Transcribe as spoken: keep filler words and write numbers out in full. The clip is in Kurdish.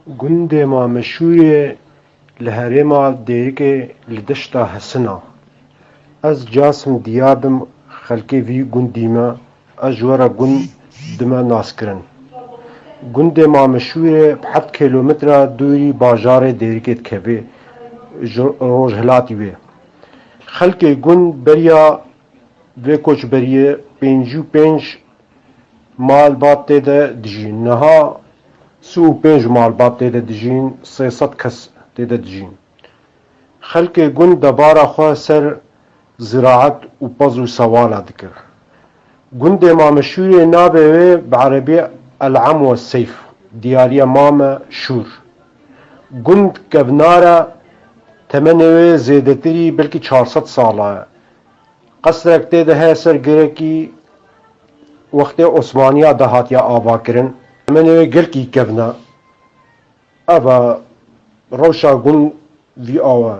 Gundê Mameşûrê li herêma Dêrikê li deşta Hesin a. Ez casim diyar bim xelkê vî gundî me, ez ji we re gund dime naskirin. Gundê Mameşûrê bi heft kîlometre dûrî bajarê Dêrikê dikeve ji rojhilatî wê. Xelkê gund beriya vê koçberiyê pêncî û pênc malbat tê de dijîn. Niha sî û pênc malbat tê de dijîn, sê sed kes tê de dijîn. Xelkê gund debara xwe ser ziraet û pez û sewala dikir. Gundê Mameşûrê navê wê bi erebî El-Em we Seyf, diyariya Mame Şûr. Gund kevnar e, temenê wê zêdetirî belkî çar sed sala ye. Qesrek tê de heye ser girekî wextê Osmaniya de hatiye avakirin. Temenê wê gelkî kevn e. Ev e rewşa gund vî awe.